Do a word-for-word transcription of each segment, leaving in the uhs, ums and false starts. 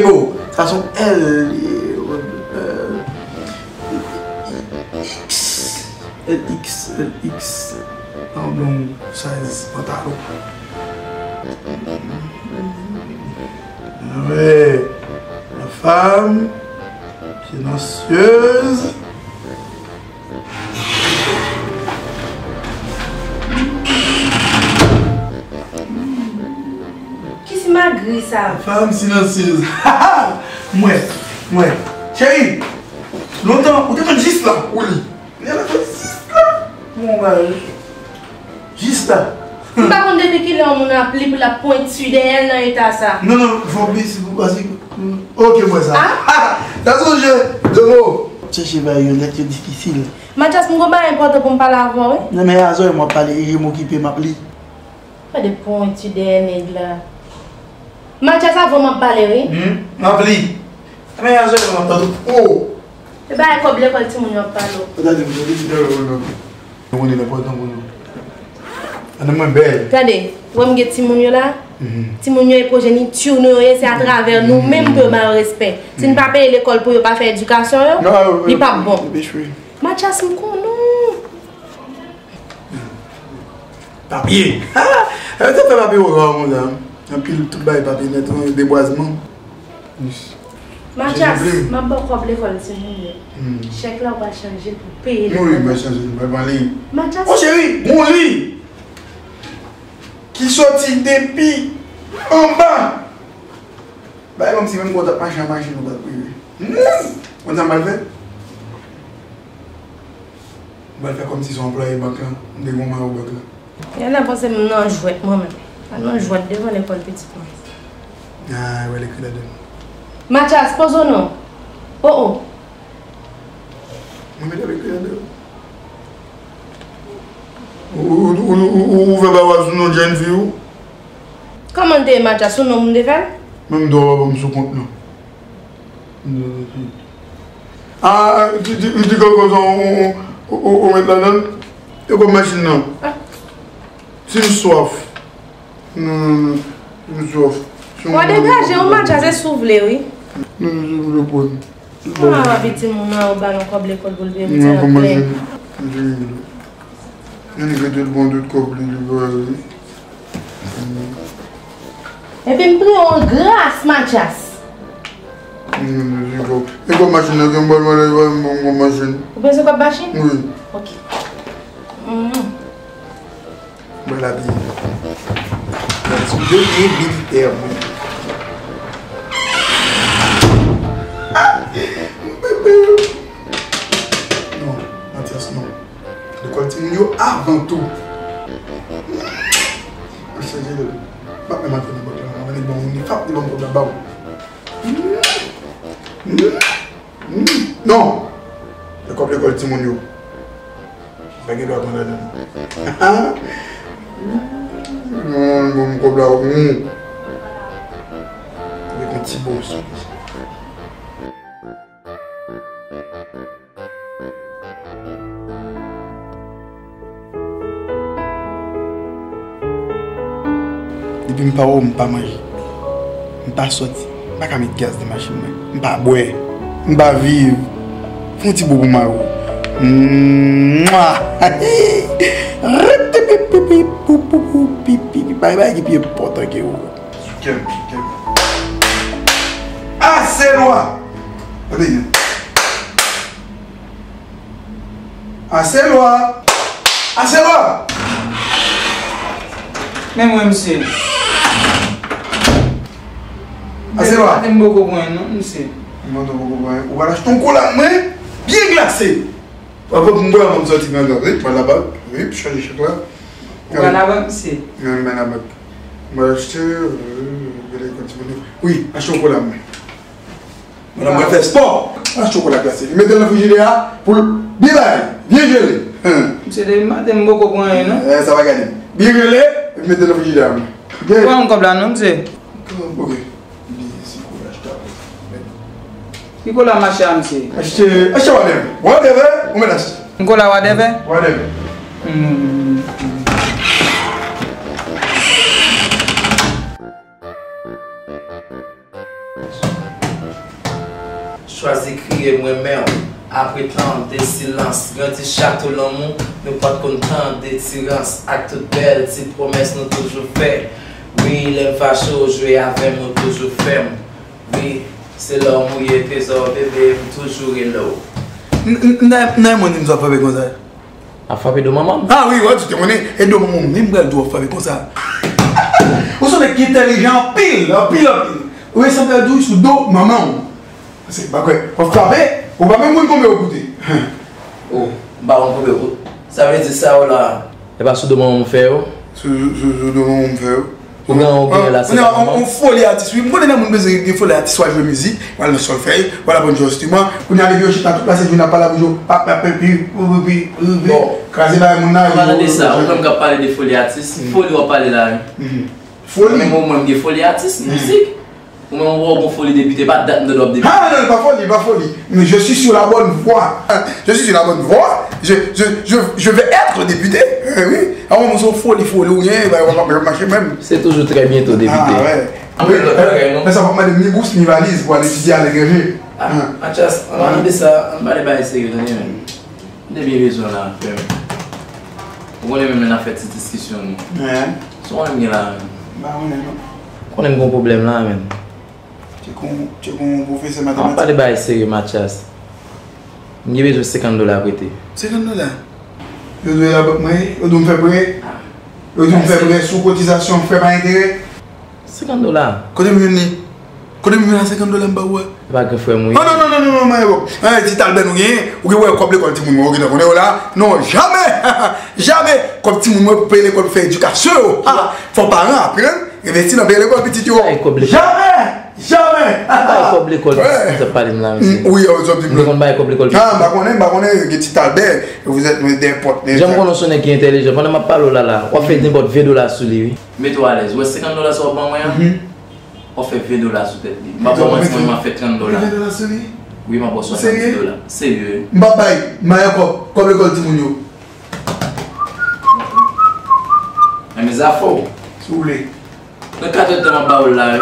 Kebo. Sa se yon L, euh, X, L X, L X. An bon size pantalon. Wi. La femme silencieuse. Ki simagri sa? Femme silencieuse. Mwen, mwen. Cheri, lontan, ou te konn jis la. Wi. Li la fè jis la. Mon bagay. Jis la. M pa konn depi kilè yon moun ap li pou l ap pwenti dèyè l nan eta sa. Non, non, fò plis pou pase. Ok, mwen sa. Ah? Sa sonje, de mo. Chèche bay yo nèt, yo difisil. Mathias, m gon bagay enpòtan pou m pale avè w, wi. Non, men azò, m ap pale, e je m okipe, m ap li. Gade pwenti dèyè nèg la. Mathias, avè w m ap pale, wi. Hmm? M ap li. Men azò, m ap tande. Oh! E bagay kòb lekòl timoun yo ap pale w. Gade, m tande ti dèyè w, non. Nou konnen l enpòtan pou nou. Ann mwen bèl. Gade, ou wè m gen timoun yo la? Mhm. Timoun yo e pwojenitè nou yo ye, se atravè nou menm pou yo ba yo respè. Si n pa peye lekòl pou yo pa fè edikasyon yo, li p ap bon. Mathias, m konnen w. Papye. Ha! Yo te fè papye yo ra konsa. Anpil tout bagay papye nèt, yon debwazman. Mathias, m ap ba w kòb lekòl timoun yo. Hmm. Chèk la, ou pral chanje l pou peye lekòl. Wi, mwen chanje l, mwen pran li. Mathias. Oh, cheri, mwen li. Ki soti depi anba. Bay kòmsi menm kontak machin an, machin nou pral prive. Hmm! Konn sa m pral fè? M pral fè kòmsi se yon anplwaye bank lan, m te gen yon mayo bank lan. Yè la panse m nan jwèt mwen menm. Pa nan jwèt devan lekòl pitit mwen. Ah, wè l ekri ladan. Mathias, poze w non. Oh, oh. Mwen met avèk yo. Ou, ou, ou, ou, ou fè bagay sou non jèn fi ou? Kòman l te ye Mathias, sou non m te fè l? Menm dwa w pa ban m sou kont non. Ah, ti, ti, ti kòkòt sa ou, ou, ou, ou, ou met ladan l? E kòb machin nan? Ah. Si m swaf. Non, non, non. Si m swaf. Ou degaje w Mathias, se si w vle wi. Non, non, si m vle pran. Ah, papi timoun nan, ou ba l yon kòb lekòl pou l peye pou ti an plè. Mwen gen tout bon tout kòb li, li ba li. Epi m priye w an gras, Mathias. Mwen gen kòb. E kòb machin nan, gen bon, bon, bon, bon, bon machin. Ou bezwen kòb machin? Wi. Ok. Mhm. Mwen la byen. Mwen sou de pye militè mwen. Non, Mathias, non. Lekòl timoun yo avan tou. Mwen chanje de. M ap menm antre nan bank la, mwen li ban moun li, fap li ban m kòb la ba w. Non! Lekòl, lekòl timoun yo. Pa gen dwa pran ladan. Non, bon, kòb la, ou. Avèk yon ti bon sou li. Depi m pa wè w, m pa manje. M pa sòti. M pa ka met gaz nan machin mwen. M pa bwè. M pa viv. Fè yon ti bobo pou mari w. Mwa! Bay bay ki pi enpòtan ke ou. Kèm, kèm. Ase lwa! Tande, Ase lwa! Ase lwa! Men mwen, misye. Ase lwa! Mwen, m poko pran non, misye. Mwen, m poko pran. Ou pral achte yon kola mwen, byen glase. Avan m pran, m sòti nan dòt, wi, pran labank, wi, chanje chèk la. Ou pran labank, misye? Mwen, mwen labank. Mwen achte, euh, gade kòm ti moun yo. Wi, achte yon kola mwen. Madanm mwen fè spò. Pran chokola glase. Li mete l nan frijidè a pou l byen bay. Byen jele. Hum. Misye, depi maten m poko pran anyen non. Eh, sa va gade. Byen jele, epi mete l nan frijidè a. Byen. Pran yon kòb la non, misye. Ok. Li si kou l achte a. Ki kola mache a, misye? Achte, achte whatever. Whatever, ou mèt achte. Yon kola whatever? Whatever. Hmm. Chwazi kriye m renmen w. Apre tan de silans, grandi chato lanmou, nou pa t konn tan de tirans. Ak tout bèl ti pwomès nou toujou fè. Wi, lè m fache w jwe avè m, ou toujou fèm. Wi, se lè w mouye trezò, bebe, m toujou rele w. M nan yon moun di m sa frape konsa. Ap frape do manman m? Ah wi, wè, ou te konnen, e do manman w menm pral di w ap frape konsa. Ou se yon nèg ki entèlijan anpil, anpil, anpil. Ou sanble di w sou do manman w. Paske, pa kwè, w ap frape, ou pa menm konn konbyen w koute. Oh, m pa konn konbyen w koute. Sa vle di sa yo la. E pa sou do manman m fè yo? Sou, sou, sou do manman m fè yo. Ou gen, ou gen la, se pa nòmal. On foli atis, wi. M konnen nan moun bezwen gen foli atis, w al jwe mizik, w al nan sòlfèj, w al aprann jwe enstriman. Kounye a, depi yo chita tout la, se vin ap pale bouch yo, pap, pap, pi, pi, pi, pi, pi, kraze bagay moun nan, yo, yo, yo, yo. Ou menm k ap pale de foli atis, foli w ap pale la, wi. Foli. Mwen menm, ou menm gen foli atis, mizik. Ou menm, ou wè w gon foli depite, pa dat m tande w ap depite. Ah, non, pa foli, pa foli. Mais je suis sur la bonne voie. Je suis sur la bonne voie. Je, je, je, je vais être député. Eh oui. Ah, mwen, se yon foli, foli, ou gen, ba, w ap mache menm. Se toujou trè byento, depite. Ah, wè. Anpil lòt bagay, non? Men sa p ap mande m ni bous, ni valiz pou al etidye aletranje. Ah, Mathias, ann pale de sa, ann pale bagay serye, tande, men. M te byen bezwen w la, frè m. Ou konnen menm lè n ap fè ti diskisyon nou. Wi. Sa w konnen m gen la menm? M pa konnen non. Ou konnen m gen yon pwoblèm la menm. Tchek yon, tchek yon pwofesè matematik. Ann pale bagay serye, Mathias. M gen bezwen senkant dola prete. Senkant dola? Yo di w e labank mwen ye? Yo di w m fè prè? Yo di w m fè prè sou kotizasyon, frè pa enterè? Senkant dola. Kote m jwenn li? Kote m jwenn a senkant dola m ba ou a? E pa gran frè m ou ye? Oh, non, non, non, non, non, Mayenbòk. Eh, ti Talbè nou genyen, ou gen wè kòb lekòl timoun mwen, ou gentan konnen yo la. Non, jamè! Jamè! Kòb timoun mwen pou peye lekòl, pou fè edikasyon yo. Ah, fò paran aprann, envesti nan peye lekòl pitit yo. Ay, kòb lekòl. Jamè! Jamè! Ay, kòb lekòl, pitit ap pale m la, mesye. Wi, yo, zòt di m. Ou konn bay kòb lekòl pitit? Ah, m pa konnen, m pa konnen, gen ti Talbè, vous êtes des potes, des... Jan m konnen w se yon nèg ki entèlijan, pandan m ap pale w la la, w ap fè nenpòt ven dola sou li, wi. Mete w alèz. Ou wè senkant dola sa w ap ban mwen an? W ap fè ven dola sou tèt li. M pa ba w manti, mwen, m ap fè trant dola. Ven dola sou li? Wi, m ap ba w swasanndis dola. Serye? M p ap bay, m bay ankò, kòb lekòl timoun yo. Enben zafè w. Si w vle. Nan kat èdtan m ap ba w l la, wi.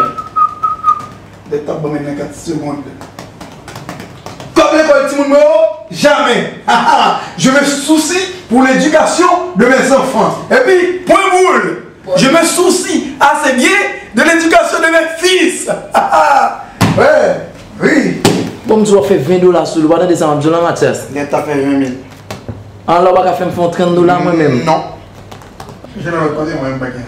Lè t ap ban mwen nan kat segond. Kòb lekòl timoun mwen yo, jamè. Je me soucie pour l'éducation de mes enfants. Epi, pwen boul. Je me soucie assez bien de l'éducation de mes fils. Wè, wi. Bon, m di w ap fè ven dola sou li, w pa tande sa m ap di w la, Mathias? Nèt ap fè ven mil. An la, w pa ka fè m fè yon trant dola mwen menm? Non. Jwenn lòt kote, mwen menm pa gen.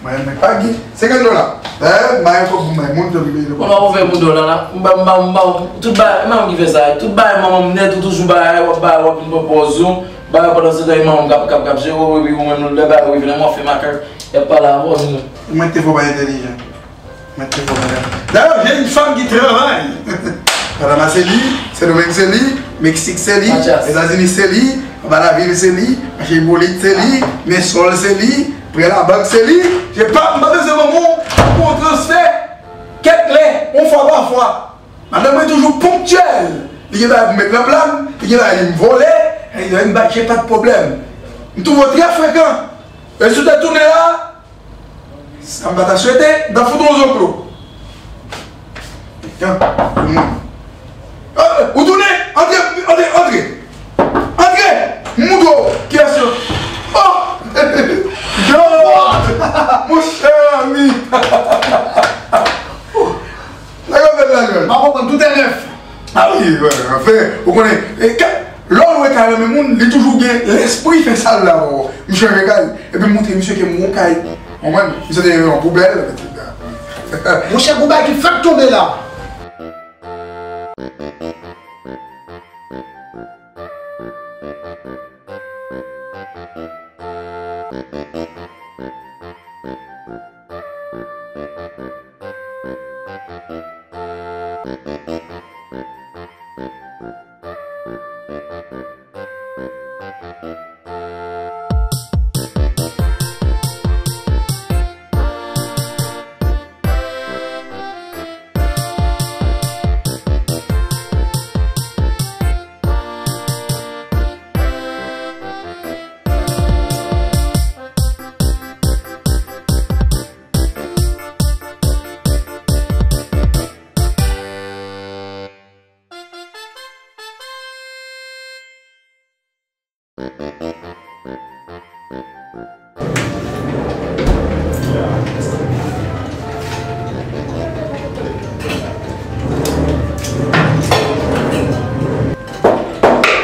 Mwen menm pa gen. Senkant dola. Dayè, m pa gen kòb pou m bay moun, tanpri peye lekòl. Mwen pa ouvè pou dola la. M ba, m ba, m ba, tout bagay, manman m ki fè sa. Tout bagay, manman m nèt, ou toujou bay, w ap bay, w ap vin pran pòz ou. Bay, pandan se tan, manman m k ap, k ap, k ap jere w, epi ou menm, lè bagay rive nan men w, w ap fè makak, y ap pale avè w, nou. Mwen te fò pa entèlijan. Mwen te fò pa entèlijan. Dayè, j'ai une femme qui travaille. Panama se li, Sendomeng se li, Meksik se li, Etazini se li, Anba Lavil se li, Mache Ipolit se li, Mensòl se li, Prè Labank se li. Je pa, m pa bezwen manman w pou yon transfè kèk lè, yon fwa pa fwa. Madanm mwen toujou ponktyèl. Li gen bagay pou m met nan pla m, li gen bagay li m vòlè, li m bay, j'ai pas de problème. M twouve w trè frekan. E si w te tounen la, Sa m pa ta swete, m ta fout ou yon zoklo. Jan, tout moun. Ah, ou tounen? Antre, antre, antre. Antre! M moutre w. Kiyès yo? Oh! Jan! Monchè, ami! Nèg ap fè lajan. M pa konprann, tout est neuf. Ah wi, anfen, ou konnen, e, ke, lè w lwe kay nan men moun, li toujou gen lespri fè sa l la, misye chanje kay, epi m montre misye ke m gon kay, konprann? Misye te yon poubèl. Monchè, gon bagay ki fèk tonbe la.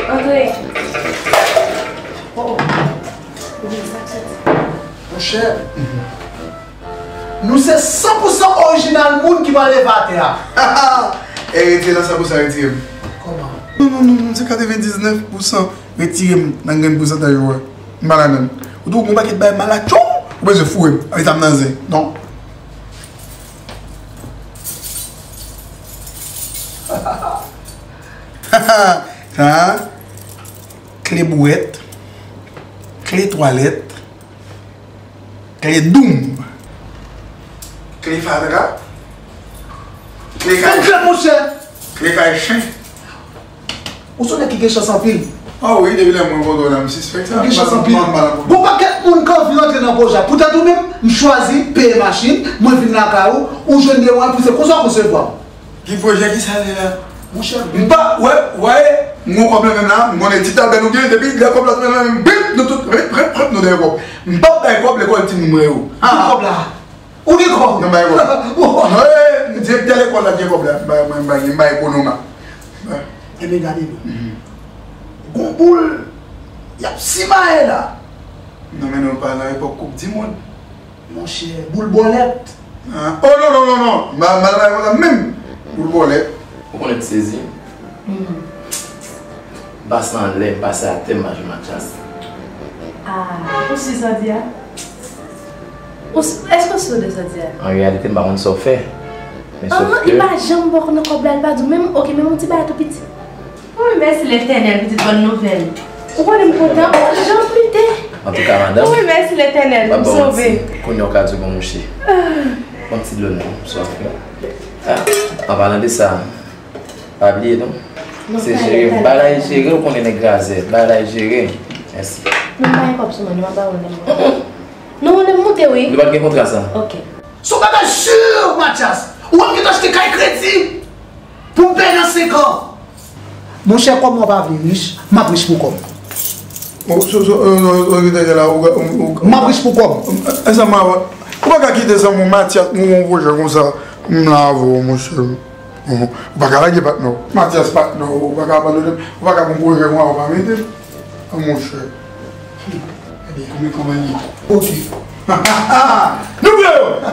Antre. Oh, oh. Wi, sa k soti? Monchè, nou se san pou san orijinal moun ki pral leve atè a. E retire nan san pou san, retire m. Kòman? Non, non, non, non, se katrevendiznèf pou san. Retire m nan grenn pousantaj ou a. M pa ladann. Ou twouve gon pakèt bagay malatchong, ou bezwen foure m. Anvi sa m nan zen. Non. Sa a, kle bwèt, kle twalèt, kle doum. Kle fatra. Kle kay. Fè kle, monchè. Kle kay chen. Ou se yon nèg ki gen chans anpil. Ah wi, depi lè mwen kote w la, m sispèk sa. Ou gen chans anpil. Gon pakèt moun k anvi rantre nan pwojè a. Poutèt ou menm, m chwazi peye machin, mwen vin lakay ou, ou jwenn de mwa, epi se konsa w resevwa m. Ki pwojè, ki sa l ye la? Monchè, m pa, wè, wè, m gon kòb nan men m la, m konnen ti tabèl ou gen, depi lè kòb la sot nan men m, bip, nou tout, rip, rip, rip, nou dèyè kòb. M p ap bay kòb lekòl timoun mwen yo. Ki kòb la? Ou gen kòb? Non, m bay kòb. Non, e, direktè lekòl la gen kòb la, m bay, m bay, m bay, m bay ekonom la. Ebyen, gade non. Gon boul, y ap simaye la. Non, men nou pa nan epòk koup di mond. Monchè, boul bòlèt. Ah, oh, non, non, non, non. M pa, m pa nan bagay konsa menm. Boul bòlèt. Ou konnen m sezi? M pase anlè, m pase atè, m pa jwenn Matyas. Ah, ou si sa w di a? Ou s-, èske w si w di sa w di a? An reyalite, m pa konn sa w fè. Men sòf ke li pa janm ba w nan kòb la, li pa di w menm, oke, menm yon ti bagay tou piti. Wi, mèsi Letènèl pou tout bòn nouvèl. Ou konnen m kontan, m pa janm plite. Antouka, madanm, wi, mèsi Letènèl, m sove. Kounye a w ka di, bon, mouche. Pran ti dlo non, m swaf wi. Ah, an palan de sa, pa bliye non. Se jere, bay la e jere, ou konnen nèg gazè, bay la e jere. Mèsi. Non, m pa gen kòb sou mwen, non, m ap ba ou lè m monte. Non, lè m monte, wi. Nou pa t gen kontra sa? Oke. Se yon bagay si, Matyas. Ou wè m gentan achte kay kredi pou m peye nan senk an. Monchè, kòm mwen pa vle rich, m ap rich pou kò m. M ap rich pou kò m. Ou pa ka kite zanmi w Matyas mouri yon pwojè konsa. M la avè w, monchè. Ou pa ka lage patnè w. Matyas patnè w, ou pa ka abandone m. Ou pa ka gon pwojè konsa ou pa mete m. Ah, monchè. Ebyen, konbyen konpayi? Oke. Nou pran yo!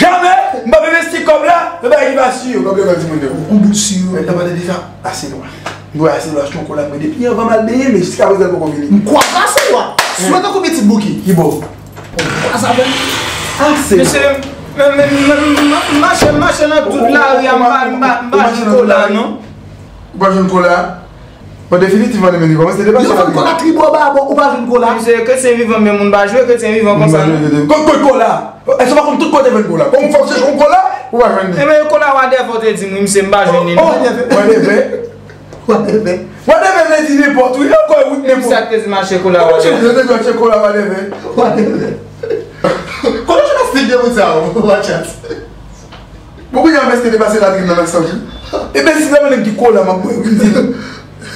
Jamè m p ap envesti kòb la nan bagay ki pa si yo. Kòb yo pa di mwen de. Ou bout si yo. Mwen ta pale deja. Aselwa. M dwe Aselwa achte yon kola mwen depi anvan m al benyen, men jiska prezan l poko vini. M kwaze Aselwa. Sou mwen tankou pitit Bouki. Ki bò? Ou kwaze avè m. Aselwa. Mesye, m, m, m, m, m mache, m mache nan tout lari a, m pa, m pa, m pa jwenn kola, non. Ou pa jwenn kola? Bon, definitivman, li menm li kòmanse depase. Yo vann kòla tribò babò, ou pa jwenn kòla. Misye, kretyen vivan, men moun pa jwe kretyen vivan konsa, non. Kot, kot kòla? Èske w pa konn tout kote vann kòla? Kòm fòk se yon kòla, ou pa jwenn li. Ebyen, kòla wadèvè w te di m, wi, misye, m pa jwenn li, non. Wadèvè. Wadèvè. Wadèvè vle di nenpòt, wi, ankò, wi, nenpòt. Sa k te di mache kòla wadèvè. Kòman se yo te di mache kòla wadèvè? Wadèvè. Kòla se nan fig. Gen moun sa yo, watch out. Bon, kounye a, mèske te pase latrin nan ak Sanjou. E ben, si sa mwen ki kola, m ap mwen, vin di l.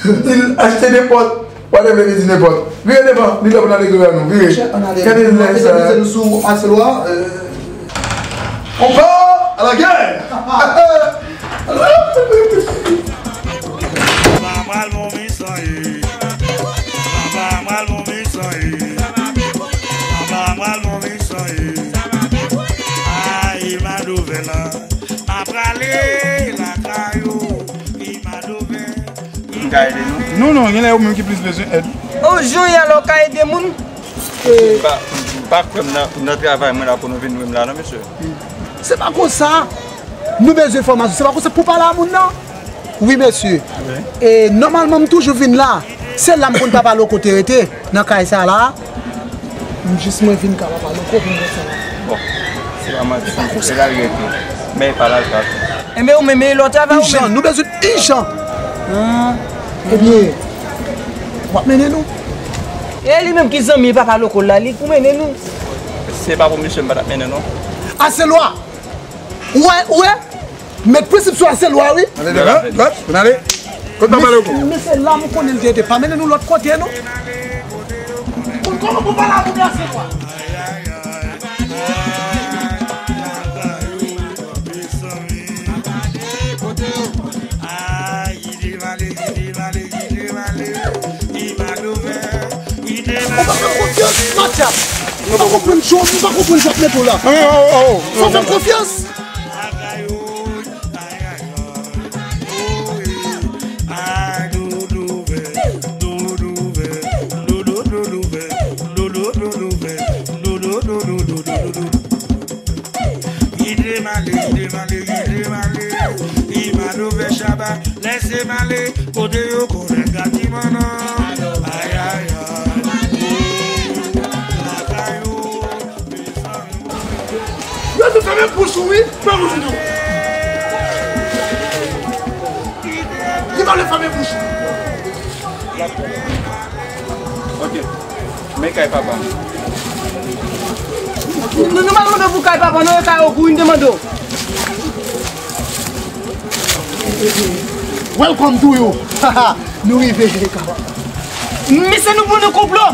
Di l, achte nenpòt, whatever, vin di nenpòt. Vire devan, li lè pou n ale gwo nou, vire. Chè, ann ale. Gade lè sa. Mete nou sou Aselwa, euh. Konpa, a la gè! Papa m al bon misan ye. Papa m al bon misan ye. Papa m al bon misan ye. Ay, Imadovè la. M a prale lakay ou, Imadovè. M ka ede nou? Non, non, genlè ou menm ki plis bezwen èd. O, jan w ye la, w ka ede moun? M pa, m pa kwè m nan, nan travay mwen la pou nou vin nwi m la, non, mesye. Se pa konsa. Nou bezwen fòmasyon. Se pa konsa pou pale a moun nan. Wi, mesye. Wi. E nòmalman, m toujou vin la. Se la m konn Papa Loko te rete, nan kay sa la. M jis mwen vin ka Papa Loko pou m konsa la. Bon, se pa manti, se la l rete. Men e pa la l ka fè. Enben, ou menm, e lè w travay ou menm? Ijan, nou bezwen ijan. Ah. Ebyen, w ap mennen nou? E li menm ki zanmi Papa Loko la, li pou mennen nou. Se pa pou misye m pa t ap mennen, non. Aselwa! Ou wè, ou wè? Met prensip sou Aselwa, wi. Ale, ale, ale, ale. Kote Papa Loko? Men se la m konnen l te ete. Pa mennen nou lòt kote, non. Kòman pou pale avèk Aselwa? Ou pa fè m konfyans, Matya. Ou pa konprann jan, ou pa konprann jan m ap mete w la. Fò w fè m konfyans. Kite m ale, kite m ale, kite m ale. Imadovè Shabba, lèse m ale. Kote yo konnen gatiman nan. Ayayay. Lakay ou. Yo di fèmen bouch ou wi, fèmen bouch ou. Li pa vle fèmen bouch ou. Ok. Men kay papa m. Nou, nou pa mande pou kay papa, non, e kay ou pou vin demande w. Welcome to you. Nou rive kay papa. Misye, nou pou nou konplo.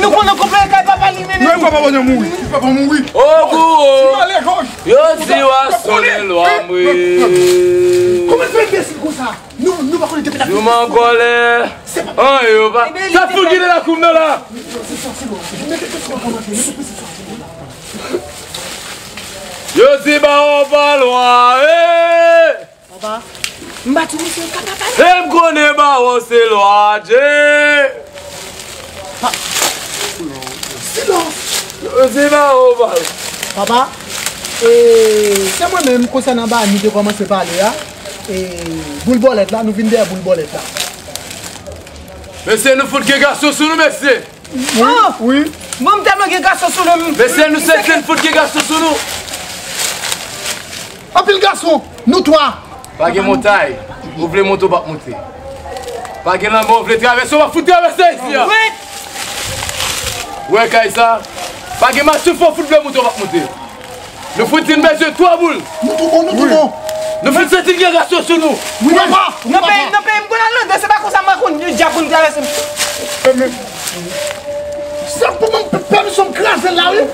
Nou konnen konplo e kay papa li mennen nou. Non, papa, papa mouri. Papa mouri. Ogou! Yo di w a sonnen lwa m wi. Kòman fè enbesil konsa? Nou, nou pa konnen depi n ap. Yo m an kòlè. An yo pa. Sa fout ki te nan koum nan la. Yo di ba w pa lwa. Papa, m pa di misye ka pa pale. E m konnen bawon se lwa Dye. Pa, silans. Se bawon, bawon. Papa, e, se mwen menm konsènan ba nou te kòmanse pale a. E, boul bòlèt la, nou vin dèyè boul bòlèt la. Mesye, nou fout gen gason sou nou, mesye. Wi, wi. Bon, m tèlman gen gason sou nou. Mesye, nou sèten fout gen gason sou nou. Anpil gason, nou twa. Pa gen montay, ou vle monte, w p ap monte. Pa gen lanmè, ou vle travèse, w p ap fout travèse isi a. Wi. Ou wè kay sa? Pa gen machifon, ou fout vle monte, w p ap monte. Nou fout di n bezwen twa boul. Nou tou bon, nou tou bon. Nou fout sèten gen gason sou nou. Wi, papa. Nan peyi, nan peyi m konn al lande, se pa konsa mwen konn di djab konn travèse m. Sa pou mwen pèmisyon m kraze l la, wi.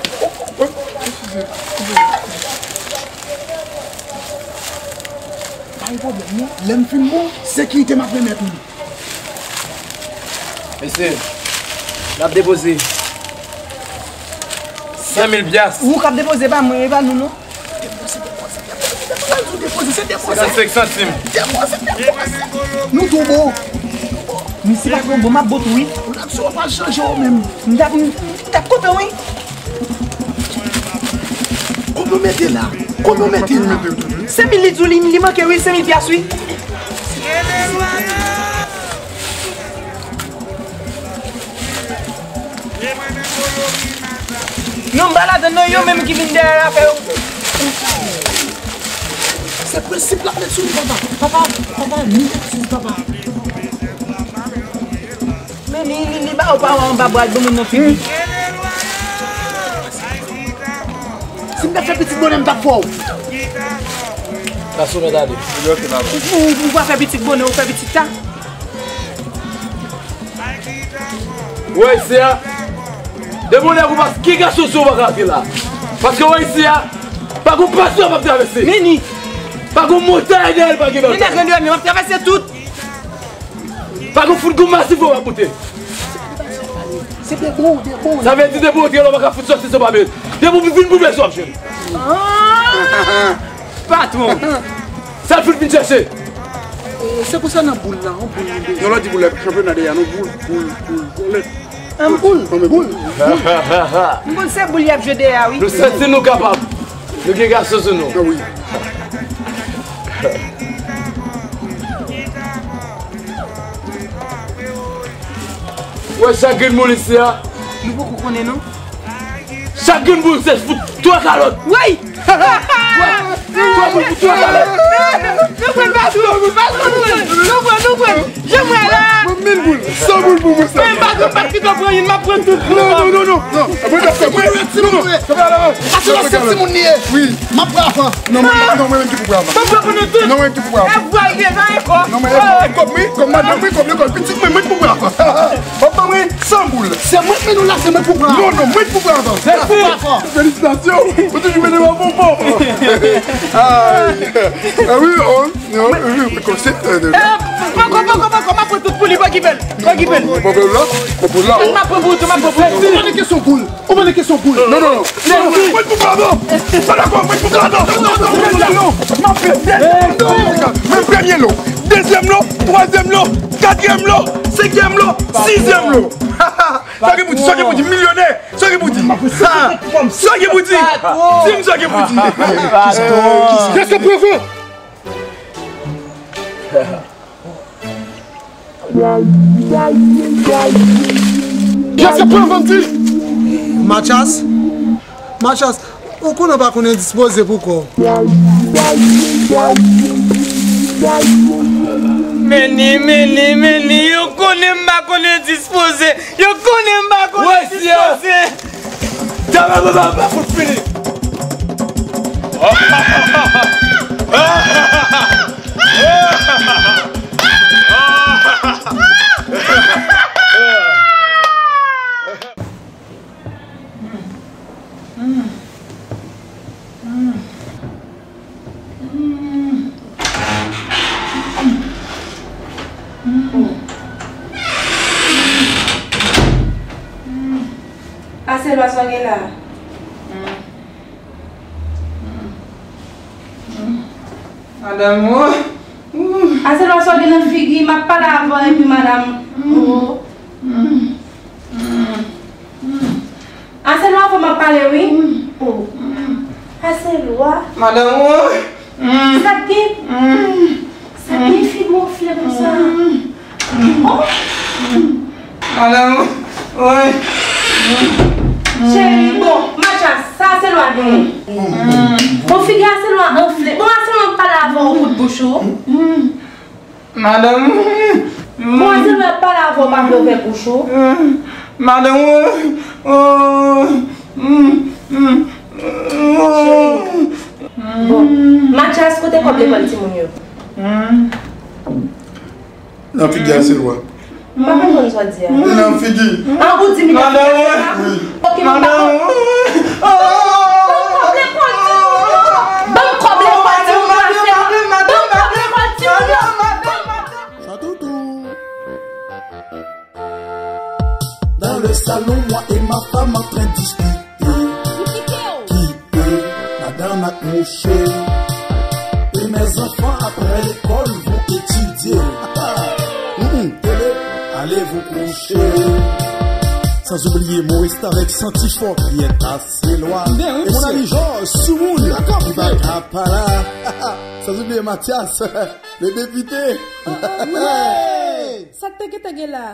Pa gen pwoblèm, non. Lè m fin bon, sekirite m ap remèt ou li. Mesye, n ap depoze. San mil pyas. Ou k ap depoze, pa mwen, e pa nou, non. Depoze, depoze, depoze, depoze, depoze. Senkannsenk santim. Depoze, depoze. Nou tou bon. Misye pa tro bon, m ap bon tou, wi. Reaksyon w pa chanje w menm. M t ap, m t ap kontan, wi. Konbyen w mete la? Konbyen w mete la? Senk mil li di w, li, li manke, wi, senk mil pyas, wi. Non, m pa ladann non, yo menm ki vin dèyè afè yo. Se prensip l ap met sou li, papa. Papa, papa, ni eskiz, papa. Men li, li, li ba yo pawòl anba bra l, bon moun nan figi. Hmm. Si m ta fè pitit bonè, m t ap fè w. Gason, mèt ale. Ou, ou, ou pa fè pitit bonè, ou fè pitit ta. Ou wè isi a? Depi w nèg ou pa, ki gason sou ou pa ka antre la? Paske ou wè isi a, pa gon pastè w p ap travèse. Mini. Pa gon montay dèyè l pa gen bagay. Mini ak grann yo, m ap travèse tout. Pa gon fout gon masif ou pa pote. Se de bon, de bon. Sa vle di depi w antre la, ou pa ka fout sòti san pa bèl. Depi w vin pou bèl, w ap jwenn. Ah! Patwon. Sa l fout vin chèche. E, se konsa nan boul la, yon boul nou bezwen. Non, lòt di boul la, chanpyona dèyè, non, boul, boul, boul, boul. An boul, boul, boul. M konn se boul y ap jwe dèyè a, wi. Nou santi nou kapab. Nou gen gason sou nou. Ah, wi. Wè, chak grenn boul isi a. Nou poko konnen, non. Chak grenn boul se fout twa kalòt. Wi! Twa boul pou twa kalòt. Nou pran, nou pran, nou pran, nou pran. Jan m wè la. Mwen mil boul, san boul pou mwen, san boul. Men pa gen pa ki konprann, m ap pran tout. Non, non, non, non, non. Mwen t ap fè, mwen, non, non. Sa fè la. Ase la se timoun li ye. Wi. M ap pran avan. Non, mwen, non, mwen menm ki pou pran avan. M ap pran pou nou tout. Non, mwen ki pou pran avan. E vwa, e vwa, e kò. Non, mwen, e kòb, wi, kòb madanm, wi, kòb lekòl, pitit mwen, mwen ki pou pran avan. W ap ban mwen san boul. Se mwen ki nou la, se mwen ki pou pran avan. Non, non, mwen ki pou pran avan. Mèsi. Felisitasyon. Ou toujou mete m an bon bò. Ah, ah wi, oh. Non, wi, wi, konsèp, euh, de... Eh, poko, poko, poko, m ap pran tout pou li, pa okipe l, pa okipe l. Pwoblèm la, pwoblèm la. M ap pran pou ou tou, m ap pran pou ou tou. Ou pa nan kesyon boul, ou pa nan kesyon boul. Non, non, non. Mwen pou pran avan. Pa dakò, mwen pou pran avan. Non, non, non, non, non. M ap pran dènye. Men premye lo, dezyèm lo, twazyèm lo, katriyèm lo, senkyèm lo, sizyèm lo. Sa gen pou di, sa gen pou di, milyonè. Sa gen pou di. Sa gen pou di. Di m sa gen pou di. Kèske pwofè? Kiyès ki pran vann ti? Mathias? Mathias, ou konnen w pa konn endispoze pou kò w. Meni, meni, meni, yo konnen m pa konn endispoze. Yo konnen m pa konn endispoze. Dam nan mwen pa fout fini. Ase lwa sa w gen la. Madanm, oh. Ase lwa sa w gen nan figi, m ap pale avè w epi madanm. Oh. Ase lwa fò m ap pale, wi. Oh. Ase lwa. Madanm, oh. Sa k gen? Sa k gen fi gonfle konsa? Oh. Madanm, oh. Cheri, bon, Mathias, sa ase lwa gen. Bon, figi ase lwa anfle. Bon, ase lwa ap pale avè w, ou koud bouch ou. Madanm. Bon, ase lwa ap pale avè w, pa vle ouvè bouch ou. Madanm, oh, oh, mm, mm, oh. Bon, Mathias, kote kòb lekòl timoun yo? Nan figi ase lwa. M pa konprann sa w di a. Nan figi. Ah, ou di m nan figi ase lwa? Wi. Ok, m pa konprann. Ban m kòb lekòl timoun yo. Ban m kòb lekòl timoun yo, ase lwa. Ban m kòb lekòl timoun yo. Sa toutou. Dans le salon, moi et ma femme en train de discuter. Qui peut, madame ak mouche. Et mes enfants après l'école vont étudier. Mm, télé, allez vous coucher. Sans oublier Maurice avec son ti fò ki est assez loin. Ben oui, monsieur. Et mon ami Georges Soumoun, qui va être à Pala. Sans oublier Mathias, le député. Ah, ah, ouais. Sa k te gentan gen la?